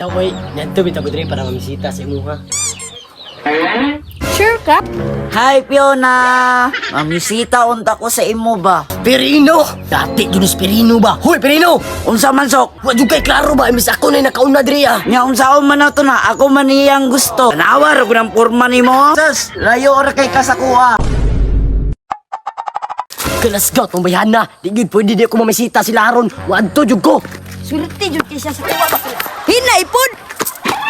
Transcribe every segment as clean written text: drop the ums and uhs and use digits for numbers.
Tawoy, ngadto bitaw ko diri para mamisita sa imuha. Sure ka? Hi Fiona! Mamisita unta ko sa imo ba? Perino! Dati jud ni Perino ba? Hoy Perino! Unsa man sok? Wa jud kay klaro ba imbis ako na nakauna diri ah. Nya unsaon man na to na ako man iyang gusto. Tanawa ra gud ang porma nimo. Sus, layo ra kay ka sa kuha. Kalasgaw tong bayhana. Di gyud pwede di ako mamisita sila aron. Waadto jud ko. Swerte jud kay siya sa kuha ba. Hinay pod.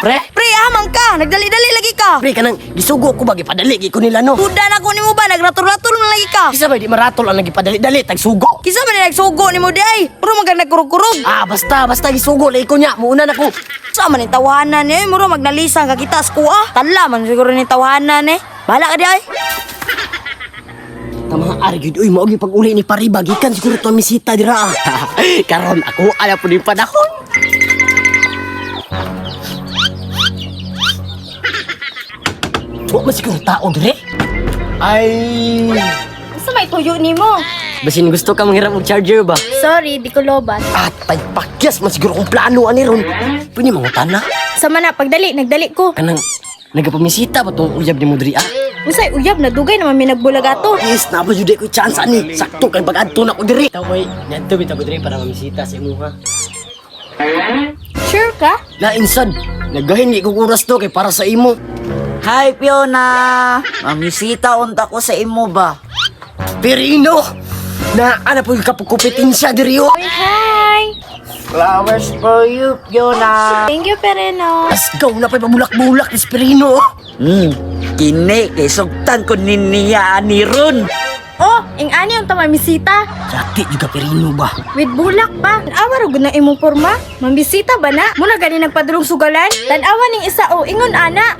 Pre, Pre, amang ka. Nagdali-dali lagi ka. pre kanang gisugo ko ba gipadali gi ko nila no. Tuda na ko nimo ba nagratul-ratul man lagi ka. Kisa ba di maratol ang nagipadali-dali tag sugo. Kisa man nagsugo nimo di ay. Muro man ka nagkurog-kurog. Ah, basta basta gisugo lay ko nya. Muuna na ko. Sa man ni tawanan eh, muro magnalisang ka kita sa kuha. Tala man siguro ni tawanan eh. Bahala ka di ay. Tama ari gyud uy mao gyud pag-uli ni Pariba gikan siguro to misita dira. ah. Karon ako ala pud yung panahon. Wa man siguro tao dire. Ay, Unsa may tuyo nimo? basin gusto ka manghiram og charger ba? Sorry, di ko lobat. Atay pakyas man siguro kung plano ani ron. Pwede mangutana. Sama na pagdali, nagdali ko. Kanang nagapamisita ba tong uyab ni mo diri ah? Unsay uyab nadugay naman mi nagbulag ato. Yes, na ba jud ko chance ani. Sakto kay pag-adto na ko diri. Tawoy, ngadto bitaw ko diri para mamisita sa imuha. Sure ka? Lain sad, nagahin ko oras to kay para sa imo. Hi Fiona! Mamisita unta ko sa imo ba? Perino! Na ana po yung kapagkumpetensya diri oh. Uy, hi! Flowers for you, Fiona. Thank you, Pereno. Let's go na pa'y pabulak-bulak ni Perino oh. Kini kay sugtan ko ni niya ani ron. Oh, ing ani ang tamamisita. Yati juga Perino ba? With bulak pa. Tan-awa ra gud na imong porma. Mambisita ba na? Muna gani nagpadulong sugalan. Tan-awa ning isa o ingon ana.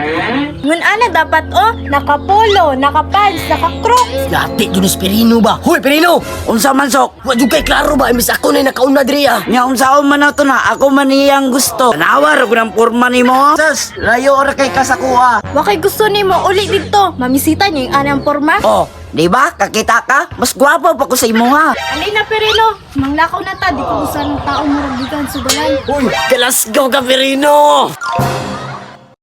Ingon ana dapat o nakapolo, nakapants, nakacrocs. Yati jud ni Perino ba? Hoy Perino! Unsa man sok? Wa jud kay klaro ba imbis ako na nakauna diri ah. Nya unsaon man na to na ako man iyang gusto. Tanawa ra gud ang porma nimo. Sus, layo ra kay ka sa kuha. Wa kay gusto nimo uli didto. Mamisita niya yung ana ang porma. Oh, di ba? Kakita ka? Mas gwapo pa ko sa imo ha. Alay na Pereno, manglakaw na ta di ko usan ng tao murag gikan sugalan. Uy, galasgaw ka Perino!